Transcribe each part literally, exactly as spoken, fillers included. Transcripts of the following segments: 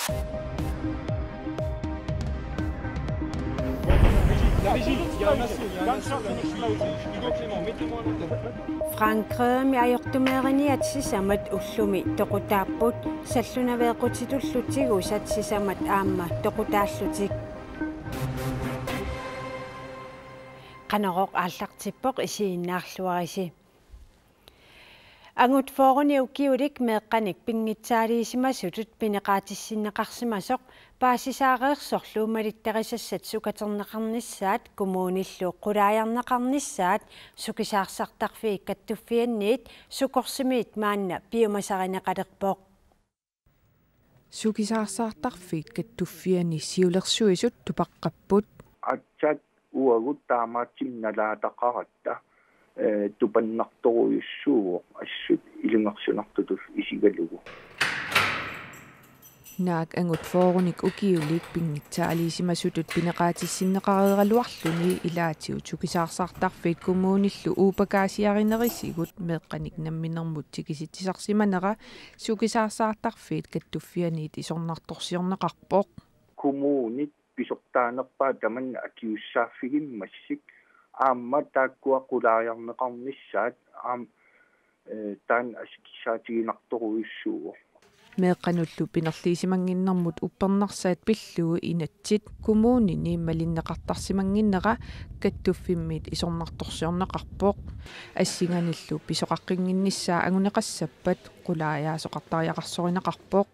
La régie, il y a un assaut, il y a un assaut. Frankrigimi ajortumeeriniat sisamat ullumi toqutaapput, sallunaveeqqutitullu tigusat sisamat aamma toqutaallutik. Qanorooq aallartippoq, isiginnaarluarisi. Angut fyrrenik ukiulik meeqqanik pinngitsaaliisimasutut pineqaatissinneqarsimasoq paasisaareersorlu malittarisassat sukaterneqarnissaat kommunillu qulaajarneqarnissaat sukisaarsartarfiit kattuffianniit Sukorsimiit maanna piumasarineqalerpoq. Sukisaarsartarfiit kattuffianni siulersuisut tupaqqapput. Aatsaat uagut taamaattumik nalaataqaratta, eh, tupannartorujussuuvoq assut ilungersunartutut isigalugu. Naak angut fyrrenik ukiulik pinngitsaaliisimasutut pineqaatissinneqareeraluarluni ilaatigut sukisaarsartarfiit kommunillu uupakaasiarinerisigut meeqqanik namminermut tikisitsisarsimanera sukisaarsartarfiit kattuffianniit isornartorsiorneqarpoq. Kommunit pisortaanerpaat tamanna akisussaaffigimmata aamma taakkua qulaajarneqarnissaat aamma, eh, taanna assut kissaatiginartorujussuuvoq. Meeqqanullu pinerliisimannginnermut uppernarsaat pillugu inatsit kommunini malinneqartarsimannginnera kattuffimmiit isornartorsiorneqarpoq. Assinganillu pisoqaqqinnginnissaa anguneqassappat qulaajaasoqartariaqarsorineqarpoq.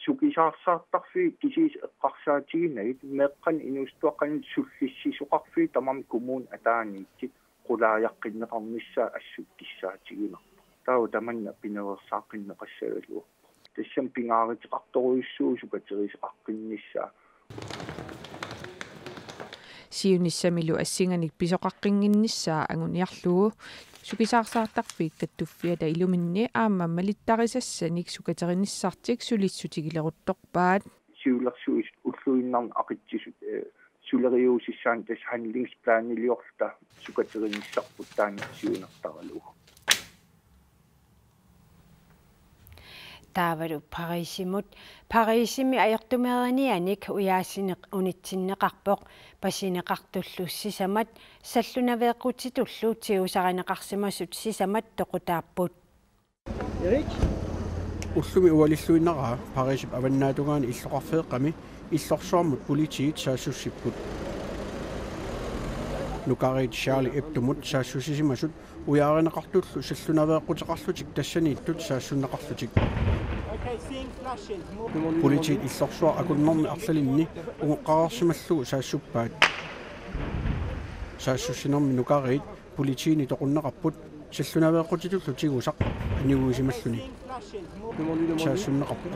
Sukisaarsartarfiit kisiisa eqqarsaatiginagit meeqqanut inuusuttuaqqanut sullissisoqarfiit tamarmik kommunit ataaniittut qulaajaqqinneqarnissaat assut kissaatiginarpoq. Taava tamanna pinereersaaqqinneqassagaluarpoq. Tassami pingaaruteqartorujussuuvoq sukaterisoqaqqinnissaa. Siunissamilu assinganik pisoqaqqinnginnissaa anguniarlugu sukisaarsartarfiit kattuffiata iluminni aamma malittarisassanik sukaterinissatik sulissutigileruttorpaat. Siulersuisut ulluinnarni aqutsisut, eh, suleriuusissaannik tassa handlingsplaniliorluta sukaterinissaat taanna siunertaralugu. Taavalu Parisimut. Parisimi ajortumeerinianik ujaasineq unitsinneqarpoq, pasineqartullu sisamat, sallunaveeqqutitullu tigusarineqarsimasut sisamat toqutaapput. Ullumi ualilluinnaraa Parisip avannaatungaani illoqarfeeqqami illorsuarmut politiit saassussipput. Nukariit Charlie Hebdomut saassussisimasut ujaarineqartullu sallunaveeqquteqarlutik tassaniittut saassunneqarlutik. Politiit illorsuaq akunnerni arlalinni ungoqqareersimallugu saassuppaat. Saassussinermi nukariit politiini toqunneqarput, sallunaveeqqutitullu tigusaq aniuisimalluni. Saassunneqarput.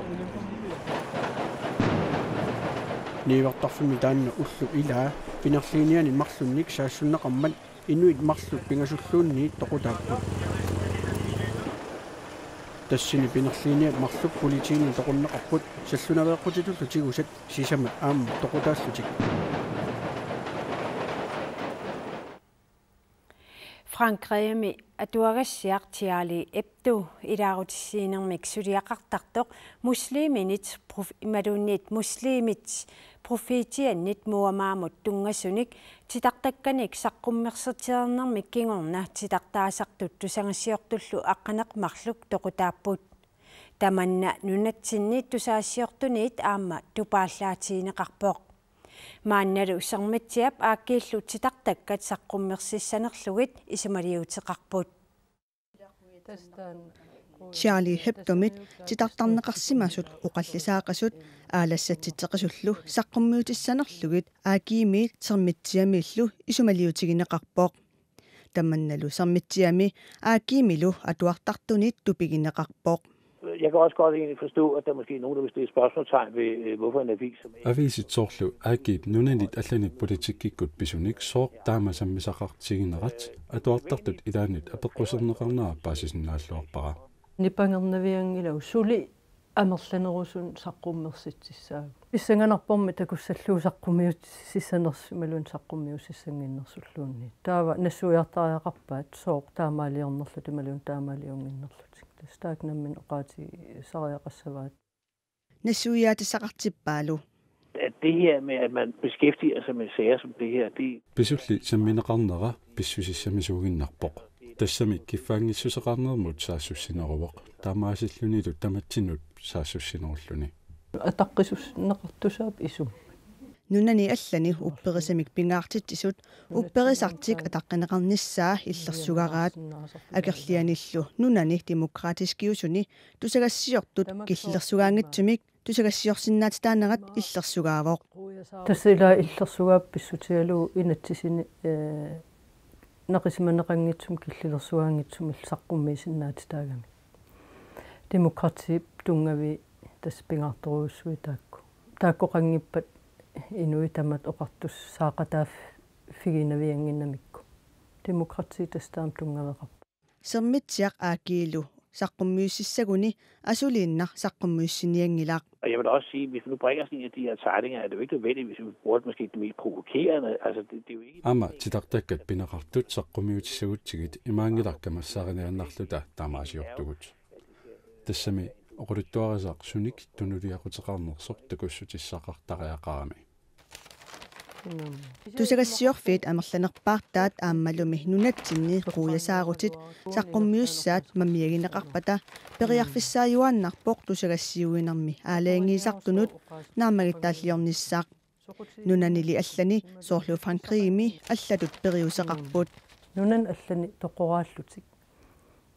Niuertarfimmi taanna ullup ilaa pinerliiniani marlunnik saassunneqarmat inuit marluk pingasulluunniit toqutaapput. Tassani pinerliiniat marluk politiini toqunneqarput sallunaveeqqutitullu tigusat sisamat aamma toqutaallutik. Frankrigimi atuagassiaq Charlie Hebdo ilaarutissiinermik suliaqartartoq musliminit prof-, imaluunniit muslimit profeetiannit Muhammadimut tunngasunik titartakkanik saqqummersitsinermik kingorna titartaasartut tusagassiortullu aqqaneq-marluk toqutaapput. Tamanna nunatsinni tusagassiortunit aamma tupaallaatigineqarpoq. Maannalu Sermitsiap A G-llu titartakkat saqqummersissanerlugit isumaliuteqarput. Charlie Hebdomit titartarneqarsimasut oqallisaaqasut aalassatsitseqisullu saqqummiutissanerlugit A G-miit Sermitsiamiillu isumaliutigineqarpoq. Tamannalu Sermitsiami A G-milu atuartartunit tupigineqarpoq. Jeg kan også godt egentlig forstå, at der måske er nogen, der vil stille spørgsmålstegn ved, øh, hvorfor en avis som Aviisit soorlu A G-p nunanit allanit politikkikkut pisunik sooq taama sammisaqartiginerat atuartartut ilaannut apeqquserneqarnera paasisinnaalluarpara. Nipangernavianngilagut suli amerlanerusunik saqqummersitsissaagut. Pissanganarpormi takussallugu saqqummiutissanersoq imaluunniit saqqummiussissannginnersulluunniit. Taava nassuiartariaqarpaat sooq taamaaliornerlutik imaluunniit taamaaliunnginnerlutik. Tassa taakku nammineq oqaatigisariaqassavaat. nassuiaatissaqartippaalu. At det her med, at man beskæftiger sig med sager som det her, det Pisulli sammineqarnera pissusissamisuuginnarpoq. Tassami kiffaanngissuseqarnermut saassussineruvoq, taamaasillunilu tamatsinnut saassussinerulluni. Ataqqisussinneqartusaap isum. Nunani allani upperisamik pingaartitsisut upperisartik ataqqineqarnissaa illersugaraat. Akerlianillu nunani demokratiskiusuni tusagassiortut killilersugaanngitsumik tusagassiorsinnaatitaanerat illersugaavoq. Tassa ilaa illersugaavoq pissutigalugu inatsisini, eh, naqisimaneqanngitsumik killilersugaanngitsumik saqqummiisinnaatitaagamik. Demokratiip tunngavii tassa pingaartorujussuit taakku. Taakkoqanngippat inuit tamat oqartussaaqataaffigiinnaviannginnamikku. Demokrati tassa taama tunngaveqarpoq. Sermitsiaq A G-lu saqqummiussissaguni asuliinnaq saqqummiussinianngilaq. Og jeg vil da også sige, hvis vi nu bringer sådan en af de her tegninger, er det jo ikke nødvendigt, hvis vi bruger det måske det mest provokerende. Altså, det, det er jo ikke... Aamma titartakkat pineqartut saqqummiutissagutsigit imaanngilaq kamassaariniannarluta taamaasiortugut. Tassami oqaluttuarisaq sunik tunuliaquteqarnersoq takussutissaqartariaqarami. Tusagassiorfiit amerlanerpaartaat aammalumi nunatsinni quiasaarutit saqqummiussaat mamiagineqarpata periarfissaajuaannarpoq tusagassiuinermi aalajangiisartunut naammagittaalliornissaq. Nunanili allani soorlu Frankrigimi allatut periuseqarput. Nunani allani toqoraallutik,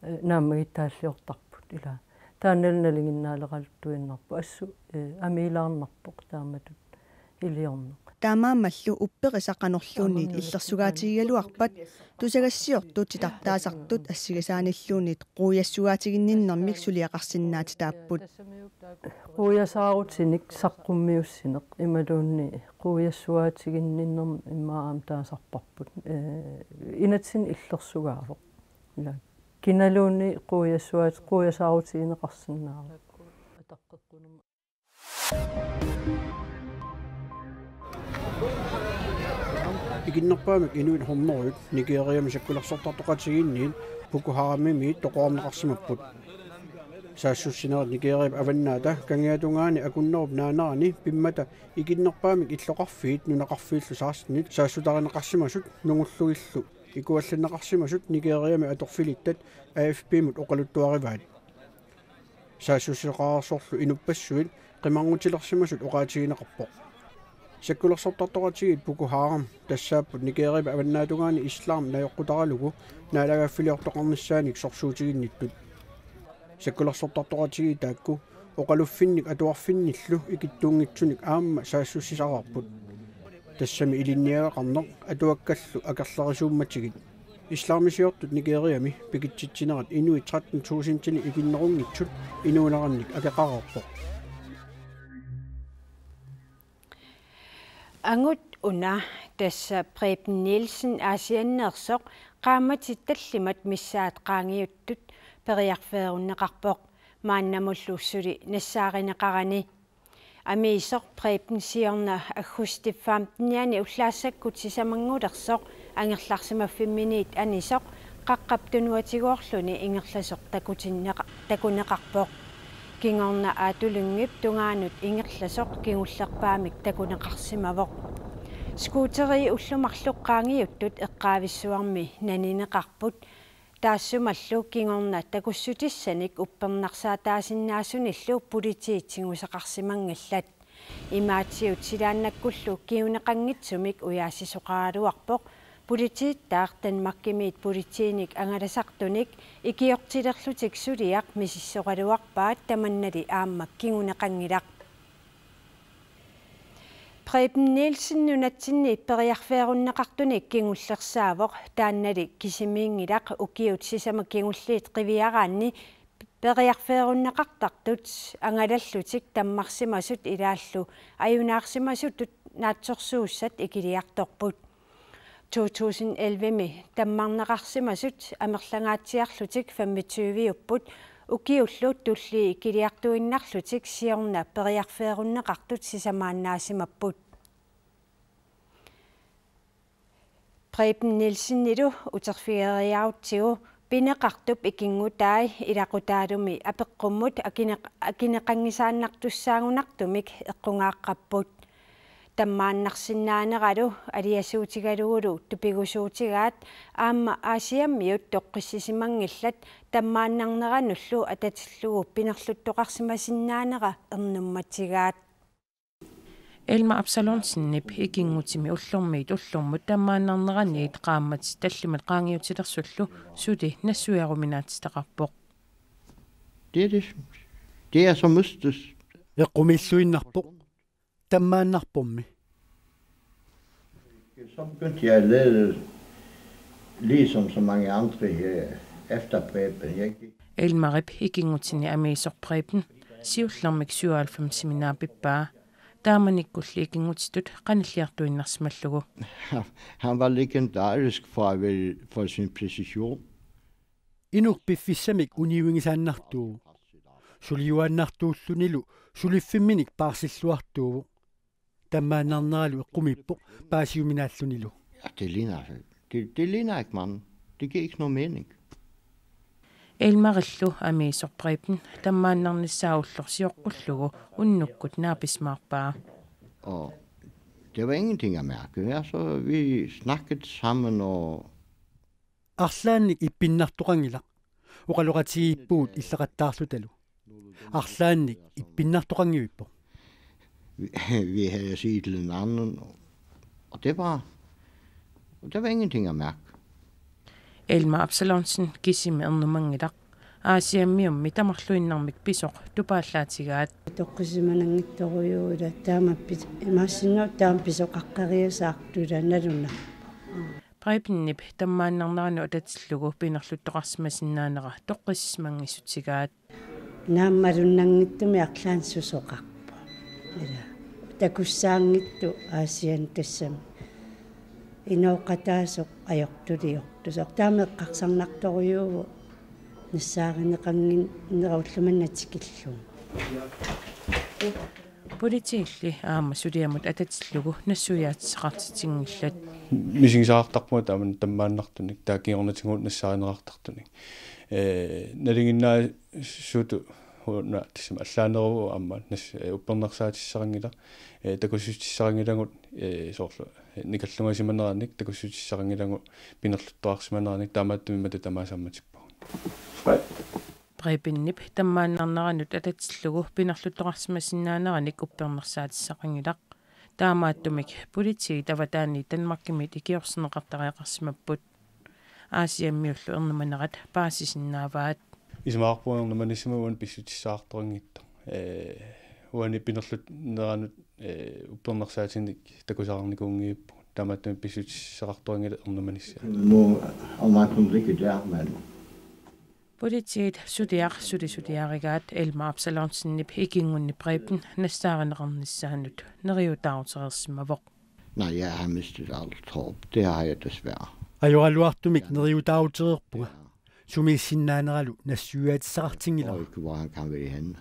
eh, naammagittaalliortarput ilaa. Taannalu nalinginnaaleraluttuinnarpoq assut, eh, amiilaarnarpoq taamatut iliorneq. Taamaammallu upperisaq qanorluunniit illersugaatigigaluarpat tusagassiortut titartaasartut assigisaanilluunniit quiassugaatiginninnermik suliaqarsinnaatitaapput. Quiasaarutinik saqqummiussineq imaluunniit quiassugaatiginninnermik immaqa aamma taasarparput. Eh, inatsimmi illersugaavoq. Ilaa. Kinaluunniit quiassugaat-, quiasaarutigineqarsinnaavoq. Ikinnerpaamik inuit hundredet Nigeriami sakkulersortartoqatigiinniit Boko Haramimiit toqorarneqarsimapput. Saassussinerit Nigeriap avannaata kangiatungaani akunnerup naanerani pimmata ikinnerpaamik illoqarfiit nunaqarfiillu sekstenit saassutarineqarsimasut nungullugillu ikuallanneqarsimasut Nigeriami atorfilittat A F P-mut oqaluttuarivaat. Saassussisoqareersorlu inuppassuit qimarngutilersimasut oqaatigineqarpoq. Sakkulersortartoqatigiit Boko Haram tassaapput Nigeriap avannaatungaani islam najoqqutaralugu naalagaaffiliortoqarnissaanik sorsuutiginnittut. Sakkulersortartoqatigiit taakku oqaluffinnik atuarfinnillu ikittuunngitsunik aamma saassussisareerput. Tassami ilinniagaqarneq atuakkallu akerlerisuummatigit. Islamisiortut Nigeriami pikitsitsinerat inuit tretten tusindinik ikinnerunngitsut inuunerannik akeqareerpoq. Angut una tassa Preben Nielsen Aasianneersoq qaammatit tallimat missaat qaangiuttut periarfeerunneqarpoq maannamullu suli nassaarineqarani. Amiisoq Preben siorna aggustip femtenianni ullaassakkut sisamanngulersoq angerlarsimaffimminiit anisoq Qaqqap Tunuatigoorluni ingerlasoq takutinneqa-, takuneqarpoq. Kingorna Aatu Lyngep tungaanut ingerlasoq kingullerpaamik takuneqarsimavoq. Skuuterii ullut marluk qaangiuttut eqqaavissuarmi nanineqarput. Taassumalu kingorna takussutissanik uppernarsaataasinnaasunillu politiit tigusaqarsimanngillat. Imaatsiut silaannakkullu kinguneqanngitsumik ujaasisoqaraluarpoq. Politiittaaq Danmarkimiit politiinik angalasartunik ikiortilerlutik suliaq misissoraluarpaat, tamannali aamma kinguneqanngilaq. Preben Nielsen nunatsinni periarfeerunneqartunik kingullersaavoq, taannali kisimiinngilaq ukiut sisamat kingulliit qiviaraanni periarfeerunneqartartut angalallutik tammarsimasut ilaallu ajunaarsimasutut naatsorsuussat ikiliartorput. To tusind ellevemi tammarneqarsimasut amerlangaatsiarlutik femogtyveupput, ukiullu tullii ikiliartuinnarlutik siorna periarfeerunneqartut sisamaannaasimapput. Preben Nielsenilu uterfigeriarutsigu Pineqartup ikinngutai ilaqutaalumi apeqqummut akineq-, akineqanngisaannartussaagunartumik eqqugaaqqapput. Tammaannarsinnaaneralu aliasuutigalugulu tupigusuutigaat aamma Aasiammiut toqqissisimanngillat tammaannarneranullu atatillugu pinerluttoqarsimasinnaanera ernummatigaat. Elma Absalonsenip ikinngutimi ullormiit ullormut tammaannarneraniit qaammat tallimat qaangiutilersullu suli nassuiaruminaatsitaqarpoq. Det er det. Det er så mistet. Eqqumiilluinnarpoq. Tammaannarpormi. Så begyndte jeg at lede, ligesom så mange andre her, efter Preben. Jeg gik Elmarip ikinngutini amiisoq Preben siullermik syvoghalvfemsimi naapippaa. Taamanikkulli ikinngutitut qanilliartuinnarsimallugu. Han var legendarisk for at være, for sin præcision. Inuk piffissamik uniuinngisaannartuuvoq. Suliuaannartuullunilu suliffimminik paarsilluartuuvoq. Tammaannarneralu eqqumiippoq paasiuminaallunilu. Ja, det ligner, det, det ligner ikke manden. Det giver ikke nogen mening. Elmarillu amiisoq Preben tammaannarnissaa ulloq sioqqullugu unnukkut naapisimaarpaa. Og det var ingenting at mærke. Altså, vi snakkede sammen, og Arlaannik ippinnartoqanngilaq. Oqaloqatigiippugut illaqattaarlutalu. Arlaannik ippinnartoqanngivippoq. Vi, vi havde set hinanden, og det var, og det var ingenting at mærke. Elma Absalonsen kisimi ernumanngilaq. Aasiammiummi tamarluinnarmik pisoq tupaallaatigaat. Toqqissisimananngitsorujuuvoq ila taama pis-, imaassinnaavoq taama pisoqaqqeriasaartoq ila nalunarpoq. Prebenip tammaannarneranut atatillugu pinerluttoqarsimasinnaanera toqqissisimanngissutsigaat. Naammalunnanngitsumik arlaannik susoqarpoq. Ila. Takussaanngitsoq Aasianni tassami. Inooqataasoq ajortuliortusoq. Taama eqqarsarnartorujuuvoq nassaarineqannginnera ulloq manna tikillugu. Politiilli aamma suliamut atatillugu nassuiaatissaqartitsinngillat. Misigisaqartarpunga taama tammaannartunik, taava kingornatigut nassaarineqartartunik. Ee, nalinginnaasutut una tassami allaaneruvoq aamma nas-, ee, uppernarsaatissaqanngilaq, ee, takussutissaqanngilagut, ee, soorlu, ee, nikallungasimaneranik takussutissaqanngilagut pinerluttoqarsimaneranik taamaattumik mata tamaasa ammatippagut. Prebenip tammaannarneranut atatillugu pinerluttoqarsimasinnaaneranik uppernarsaatissaqanngilaq. Taamaattumik politiit avataaniit Danmarkimiit ikiorserneqartariaqarsimapput. Aasiammiullu ernumanerat paasisinnaavaat. Isumaqarpunga ernumanissama uani pissutissaartoqanngitsoq. Ee, uani pinerluttoqarneranut, ee, uppernarsaatinik takusaqarnikuunngippugut. Taamaattumik pissutissaqartoqanngilaq ernumanissaa. Nu, om man kunne ligge der, men Politiit suliaq sulisuliarigaat Elma Absalonsenip ikinngunni Preben nassaarineqarnissaanut neriutaarutereersimavoq. Nej, jeg har mistet alt håb. Det har jeg desværre. Ajoraluartumik neriutaarutereerpunga. Sumiissinnaaneralu nassuiaatissaqartinngilara. Og ikke, hvor han kan være henne.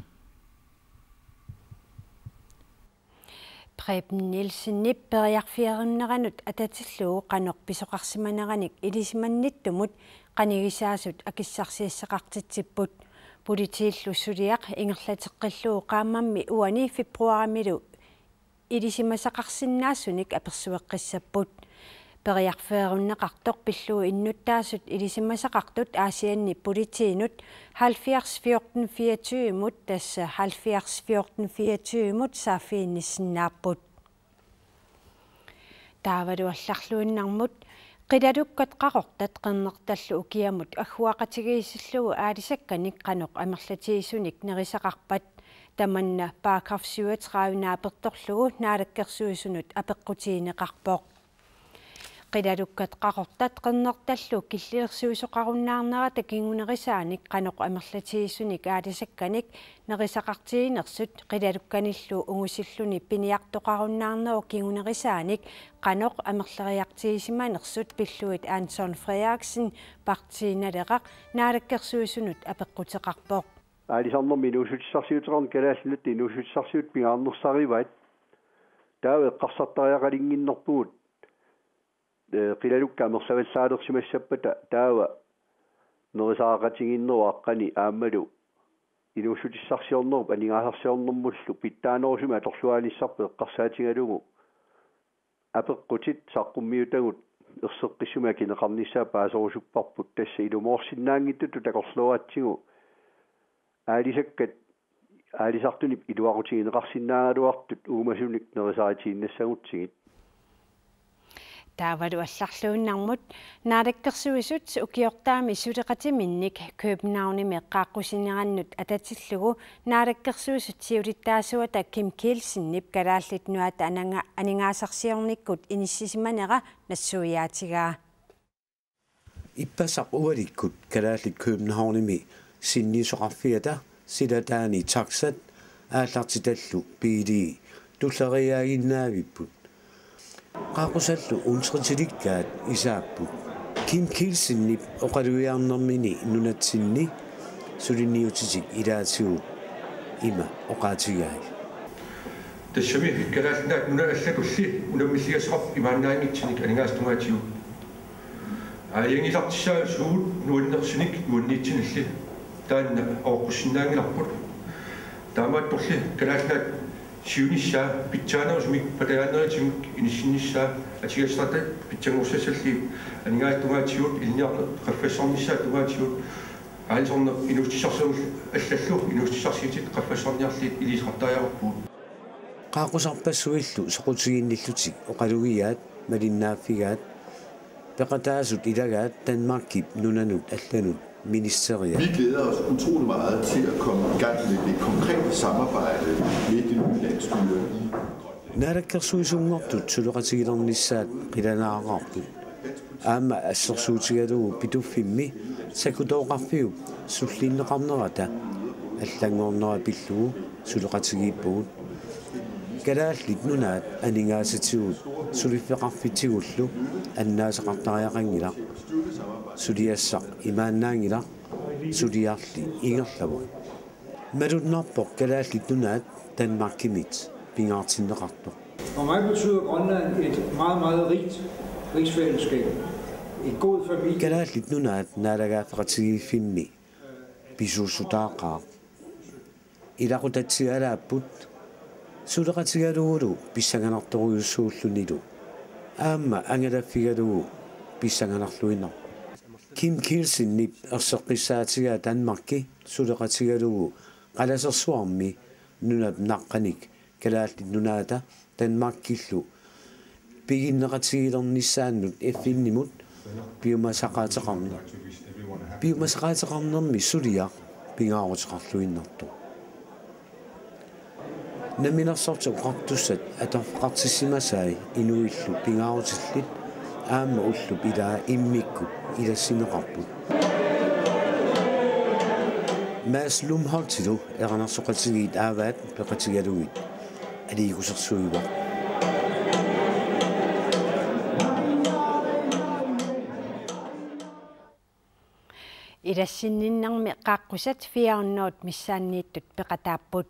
Preben Nielsenip periarfeerunneranut atatillugu qanoq pisoqarsimaneranik ilisimannittumut qanigisaasut akissarsiassaqartitsipput. Politiillu suliaq ingerlateqqillugu qaammammi uani februarimilu ilisimasaqarsinnaasunik apersueqqissapput. Periarfeerunneqartoq pillugu innuttaasut ilisimasaqartut Aasianni politiinut halvfjerds fjorten fireogtyve-mut tassa halvfjerds fjorten fireogtyve-mut saaffiginnissinnaapput. Taavalu allarluinnarmut, qilalukkat qaqortat qernertallu ukiamut agguaqatigiissillugu aalisakkanik qanoq amerlatigisunik nerisaqarpat? Tamanna paragraf syvogtredive naapertorlugu Naalakkersuisunut apeqqutigineqarpoq. Qilalukkat qaqortat qernertallu killilersuisoqarunnaarnerata kingunerisaanik qanoq amerlatigisunik aalisakkanik nerisaqartiginersut qilalukkanillu ungusilluni piniartoqarunnaarnerup kingunerisaanik qanoq amerleriartigisimanersut pillugit Anton Frederiksen, Partii Naleraq, Naalakkersuisunut apeqquteqarpoq. Aalisarnermi inuussutissarsiuteqarneq Kalaallit Nunaanni inuussutissarsiutit pingaarnersarivaat. Taava eqqarsartariaqalinnginnerpugut, ee, qilalukkat amerlavallaalersimassappata taava nerisaaqatigiinnerup aqqani aammalu inuussutissarsiornerup aningaasarsiornermullu pitsaanerusumik atorluaanissarput eqqarsaatigalugu apeqqutit saqqummiutagut erseqqissumik akineqarnissaat paaserusupparput, tassa ilumoorsinnaanngitsutut takorlooratsigu aalisakkat aalisartunit iluaqutigineqarsinnaagaluartut uumasunik nerisaritiinnassagutsigit. Taavalu allarluinnarmut, Naalakkersuisut ukiortaami suleqatiminnik Københavnimi qaaqqusinerannut atatillugu Naalakkersuisut siulittaasuata Kim Kielsenip Kalaallit Nunaata ananga-, aningaasarsiornikkut inissisimanera nassuiaatigaa. Ippassaq ualikkut kalaallit Københavnimi sinniisoqarfiata silataani taxat aallartitallu biilii tulleriiaaginnaavipput. Qaaqqusallu untritilikkaat isaapput. Kim Kielsenip oqalugiarnermini nunatsinni suliniutitik ilaatigut ima oqaatigai. Tassami Kalaallit Nunaat allatulli unammilligassaqarput imaannaanngitsunik aningaasat tungaatigut. Aajangilartissaasugut nuannersunik nuanniitsunilli taanna aqqussinnaanngilarput. Taamaattorli Kalaallit Nunaat siunissaa pitsaanerusumik patajaanerusunik inissinnissaa atugassartut pitsanngorsassallutik aningaasat tungaatigut ilinniarneq qaffassarnissaat tungaatigut aalisarneq inuussutissarsiornermut allallu inuussutissarsiutit qaffassarniarlutik iliuuseqartariaqarpugut. Qaaqqusarpassuillu soqutiginnillutik oqalugiaat malinnaaffigaat peqataasut ilagaat Danmarkip nunanut allanut ministeriat. Vi glæder os utrolig meget til at komme i gang med det konkrete samarbejde med det nye landsstyre i Grønland. Naalakkersuisunngortut suleqatigilernissaat qilanaaqarput. Aamma assersuutigalugu Pituffimmi sakkutooqarfiup sullinneqarnerata allanngornera pillugu suleqatigiippugut. Kalaallit Nunaat aningaasatigut suliffeqarfitsigullu annaasaqartariaqanngilaq. Suliassaq imaannaanngilaq, suliarli ingerlavoq. Malunnarpoq Kalaallit Nunaat Danmarkimit pingaartinneqartoq. For mig betyder Grønland et meget, meget rigt rigsfællesskab. En god familie. Kalaallit Nunaat naalagaaffeqatigiiffimmi pisuussutaaqaaq. Ilaqutatsialaapput suleqatigalugulu pissanganartorujussuullunilu aamma angalaffigalugu pissanganarluinnarpoq. Kim Kielsenip erseqqissaatigaa Danmarki suleqatigalugu qalasersuarmi nunap naqqanik Kalaallit Nunaata Danmarkillu piginneqatigilernissaannut F N-imut piumasaqaateqarn-, piumasaqaateqarnermi suliaq pingaaruteqarluinnartoq. Namminersortut Oqartussat atorfeqartissimasai inuillu pingaarutillit aamma ullup ilaa immikkut ilassinneqarput. Mads Lumholtilu Erinarsoqatigiit Aavaat peqatigalugit aliikkusersuivoq. Ilassinninnermi qaaqqusat fire hundrede missaanniittut peqataapput.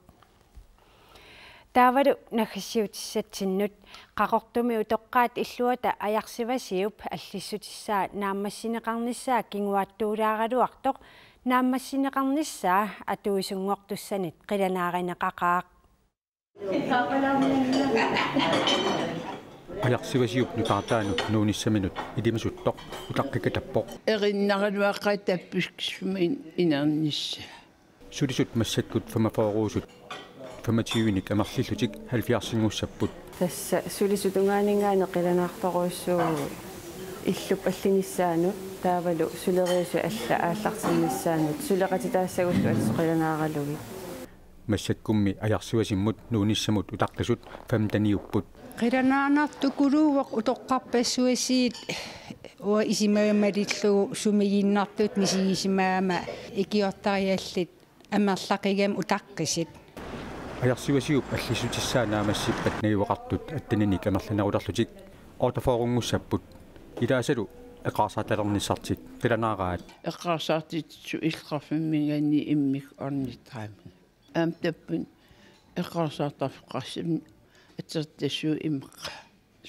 Taavalu naggasiutissatsinnut. Qaqortumi utoqqaat illuata Ajarsivasiup allissutissaa naammassineqarnissaa kinguaattuulaaraluartoq naammassineqarnissaa atuisunngortussanit qilanaarineqaqaaq. Ajarsivasiup nutaartaanut nuunissaminut ilimasuttoq utaqqikatappoq. Erinnaraluaqaat tappikkissumin inernissaa. Sulisut massakkut femogfyrreusut femogtyvenik amerlillutik halvfjerdsinngussapput. Tassa sulisut tungaaninngaanniit qilanaartorujussuuvugut illup allinissaanut taavalu suleriaaseq alla aallartinnissaanut suleqatitaassagullu assut qilanaaralugit. Massakkummi Ajarsivasimmut nuunissamut utaqqisut femteniupput. Qilanaarnartukuluuvoq utoqqarpassuasiit uanga isumaga malillugu sumiginnartut misigisimagama ikiortariallit amerlaqigami utaqqisit. Ajarsivasiup allissutissaa naammassippat najugaqartut atteninik amerlanerulerlutik otteogfyrrenngussapput. Ilaasalu eqqarsaatalernissartik qilanaaraat. Eqqarsaatitsisut illoqarfimminngaanniit immikkut ornittaamin. Aamma tappavani eqqarsaattarfeqarsimavoq atertassuup imeqqaa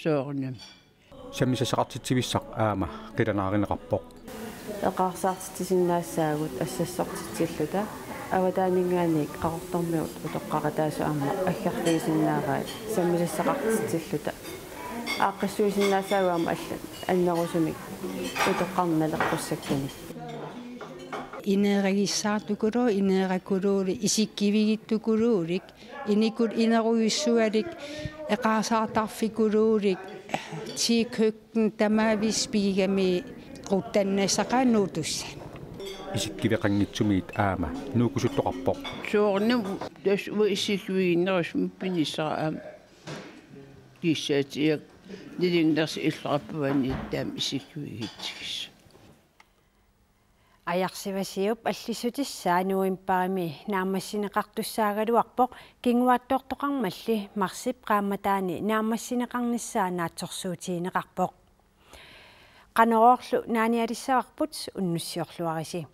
soorunami. Sammisassaqartitsivissaq aamma qilanaarineqarpoq. Eqaarsaartitsisinnaassaagut assassortitsilluta, avataaninngaanniit Qaqortormiut utoqqaqataasut aamma aggerfigisinnaavaat sammisassaqartitsilluta. Aaqqissuisinnaassaagut aamma allat annerusumik utoqqarneq naleqqussakkanik. Ineeragissaartukuluuvoq, ineerakuluuvoq, isikkivigitukuluuvoq, inikut inerujussualik, eqaarsaartarfikuluuvoq, tiikøkken tamaavissut pigigami quttannassaqaat nuutussat. Isikkiveqanngitsumit aamma nuukkusuttoqarpoq. Soorunami tassa uanga isikkiviginerusumik pinissara aamma. Kissaatiak nilingersi illoqarpuani taama isikkivigitsigisoq. Ajarsivasiup allissutissaa novembarimi naammassineqartussaagaluarpoq, kinguaattoortoqarmalli marsip qaammataani naammassineqarnissaa naatsorsuutigineqarpoq. Qanoorlu naanialissavarput, unnussiorluarisi.